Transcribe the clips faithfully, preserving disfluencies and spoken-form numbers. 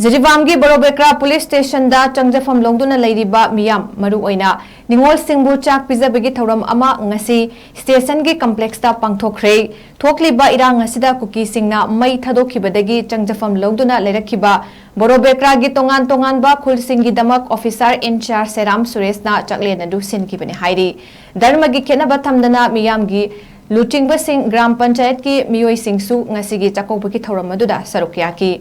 ꯖꯤꯔꯤꯕꯥꯝꯒꯤ ꯕꯣꯔꯣꯕꯦꯀ꯭ꯔꯥ police ꯁ꯭ꯇꯦꯁꯟꯗ ꯆꯪꯖꯐꯝ ꯂꯧꯗꯨꯅ ꯂꯩꯔꯤꯕ ꯃꯤꯌꯥꯝ, ꯃꯔꯨꯑꯣꯏꯅ ꯅꯤꯉꯣꯜꯁꯤꯡꯕꯨ ꯆꯥꯛ ꯄꯤꯖꯕꯒꯤ ꯊꯧꯔꯝ ꯑꯃ ꯉꯁꯤ ꯁ꯭ꯇꯦꯁꯟꯒꯤ ꯀꯝꯄ꯭ꯂꯦꯛꯁꯇ ꯄꯥꯡꯊꯣꯛꯈ꯭ꯔꯦ꯫ ꯊꯣꯛꯂꯤꯕ ꯏꯔꯥꯡ ꯑꯁꯤꯗ ꯀꯨꯀꯤꯁꯤꯡꯅ ꯃꯩ ꯊꯥꯗꯣꯛꯈꯤꯕꯗꯒꯤ ꯆꯪꯖꯐꯝ ꯂꯧꯗꯨꯅ ꯂꯩꯔꯛꯈꯤꯕ ꯕꯣꯔꯣꯕꯦꯀ꯭ꯔꯥꯒꯤ ꯇꯣꯉꯥꯟ ꯇꯣꯉꯥꯟꯕ ꯈꯨꯜꯁꯤꯡꯒꯤꯗꯃꯛ ꯑꯣꯐꯤꯁꯥꯔ ꯏꯟꯆꯥꯔꯖ ꯁꯦꯔꯥꯝ ꯁꯨꯔꯦꯁꯅ ꯆꯥꯛꯂꯦꯟ ꯑꯗꯨ ꯁꯤꯟꯈꯤꯕꯅꯤ ꯍꯥꯏꯔꯤ꯫ ꯙꯔꯃꯒꯤ ꯈꯦꯠꯅꯕ ꯊꯝꯗꯅ ꯃꯤꯌꯥꯝꯒꯤ ꯂꯨꯆꯤꯡꯕꯁꯤꯡ, ꯒ꯭ꯔꯥꯝ ꯄꯟꯆꯥꯌꯠꯀꯤ ꯃꯤꯑꯣꯏꯁꯤꯡꯁꯨ ꯉꯁꯤꯒꯤ ꯆꯥꯛꯀꯧꯕꯒꯤ ꯊꯧꯔꯝ ꯑꯗꯨꯗ ꯁꯔꯨꯛ ꯌꯥꯈꯤ꯫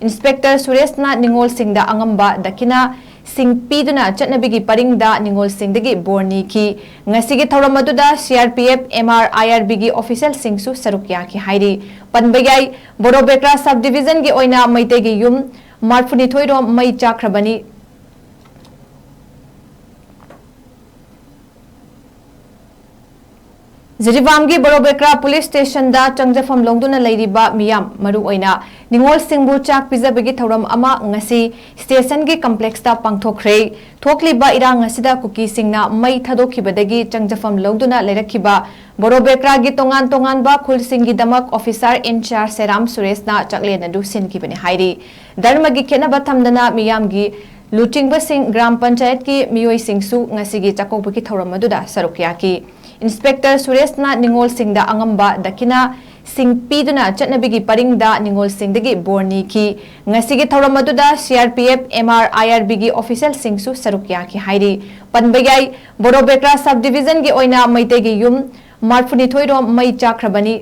ꯏꯟꯁꯄꯦꯛꯇꯔ ꯁꯨꯔꯦꯁꯅ ꯅꯤꯉꯣꯜꯁꯤꯡꯗ ꯑꯉꯝꯕ ꯗꯈꯤꯅꯥꯁꯤꯡ ꯄꯤꯗꯨꯅ ꯆꯠꯅꯕꯤꯒꯤ ꯄꯔꯤꯡꯗ ꯅꯤꯉꯣꯜꯁꯤꯡꯗꯒꯤ ꯕꯣꯔ ꯅꯤꯈꯤ꯫ ꯉꯁꯤꯒꯤ ꯊꯧꯔꯝ ꯑꯗꯨꯗ C R P F, M R I R ꯕꯤꯒꯤ ꯑꯣꯐꯤꯁꯤꯌꯦꯜꯁꯤꯡꯁꯨ ꯁꯔꯨꯛ ꯌꯥꯈꯤ ꯍꯥꯏꯔꯤ꯫ ꯄꯟꯕ ꯌꯥꯏ, ꯕꯣꯔꯣꯕꯦꯀ꯭ꯔꯥ ꯁꯕ ꯗꯤꯕꯤꯖꯟꯒꯤ ꯑꯣꯏꯅ ꯃꯩꯇꯩꯒꯤ ꯌꯨꯝ ꯃꯔꯤꯐꯨꯅꯤꯊꯣꯏ ꯔꯣꯝ ꯃꯩ ꯆꯥꯛꯈ꯭ꯔꯕꯅꯤ꯫ ꯖꯤꯔꯤꯕꯥꯝꯒꯤ ꯕꯣꯔꯣꯕꯦꯀ꯭ꯔꯥ ꯄꯨꯂꯤꯁ ꯁ꯭ꯇꯦꯁꯟꯗ ꯆꯪꯖꯐꯝ ꯂꯧꯗꯨꯅ ꯂꯩꯔꯤꯕ ꯃꯤꯌꯥꯝ, ꯃꯔꯨꯑꯣꯏꯅ ꯅꯤꯉꯣꯜꯁꯤꯡꯕꯨ ꯆꯥꯛ ꯄꯤꯖꯕꯒꯤ ꯊꯧꯔꯝ ꯑꯃ ꯉꯁꯤ ꯁ꯭ꯇꯦꯁꯟꯒꯤ ꯀꯝꯄ꯭ꯂꯦꯛꯁꯇ ꯄꯥꯡꯊꯣꯛꯈ꯭ꯔꯦ꯫ ꯊꯣꯛꯂꯤꯕ ꯏꯔꯥꯡ ꯑꯁꯤꯗ ꯀꯨꯀꯤꯁꯤꯡꯅ ꯃꯩ ꯊꯥꯗꯣꯛꯈꯤꯕꯗꯒꯤ ꯆꯪꯖꯐꯝ ꯂꯧꯗꯨꯅ ꯂꯩꯔꯛꯈꯤꯕ ꯕꯣꯔꯣꯕꯦꯀ꯭ꯔꯥꯒꯤ ꯇꯣꯉꯥꯟ ꯇꯣꯉꯥꯟꯕ ꯈꯨꯜꯁꯤꯡꯒꯤꯗꯃꯛ ꯑꯣꯐꯤꯁꯥꯔ ꯏꯟꯆꯥꯔꯖ ꯁꯦꯔꯥꯝ ꯁꯨꯔꯦꯁꯅ ꯆꯥꯛꯂꯦꯟ ꯑꯗꯨ ꯁꯤꯟꯈꯤꯕꯅꯤ ꯍꯥꯏꯔꯤ꯫ ꯙꯔꯃꯒꯤ ꯈꯦꯠꯅꯕ ꯊꯝꯗꯅ ꯃꯤꯌꯥꯝꯒꯤ ꯂꯨꯆꯤꯡꯕꯁꯤꯡ, ꯒ꯭ꯔꯥꯝ ꯄꯟꯆꯥꯌꯠꯀꯤ ꯃꯤꯑꯣꯏꯁꯤꯡꯁꯨ ꯉꯁꯤꯒꯤ ꯆꯥꯛꯀꯧꯕꯒꯤ ꯊꯧꯔꯝ ꯑꯗꯨꯗ ꯁꯔꯨꯛ ꯌꯥꯈꯤ꯫ ꯏꯟꯁꯄꯦꯛꯇꯔ ꯁꯨꯔꯦꯁꯅ ꯅꯤꯉꯣꯜꯁꯤꯡꯗ ꯑꯉꯝꯕ ꯗꯈꯤꯅꯥꯁꯤꯡ ꯄꯤꯗꯨꯅ ꯆꯠꯅꯕꯤꯒꯤ ꯄꯔꯤꯡꯗ ꯅꯤꯉꯣꯜꯁꯤꯡꯗꯒꯤ ꯕꯣꯔ ꯅꯤꯈꯤ꯫ ꯉꯁꯤꯒꯤ ꯊꯧꯔꯝ ꯑꯗꯨꯗ C R P F, M R I R ꯕꯤꯒꯤ ꯑꯣꯐꯤꯁꯤꯌꯦꯜꯁꯤꯡꯁꯨ ꯁꯔꯨꯛ ꯌꯥꯈꯤ ꯍꯥꯏꯔꯤ꯫ ꯄꯟꯕ ꯌꯥꯏ, ꯕꯣꯔꯣꯕꯦꯀ꯭ꯔꯥ ꯁꯕ ꯗꯤꯕꯤꯖꯟꯒꯤ ꯑꯣꯏꯅ ꯃꯩꯇꯩꯒꯤ ꯌꯨꯝ ꯃꯔꯤꯐꯨꯅꯤꯊꯣꯏ ꯔꯣꯝ ꯃꯩ ꯆꯥꯛꯈ꯭ꯔꯕꯅꯤ꯫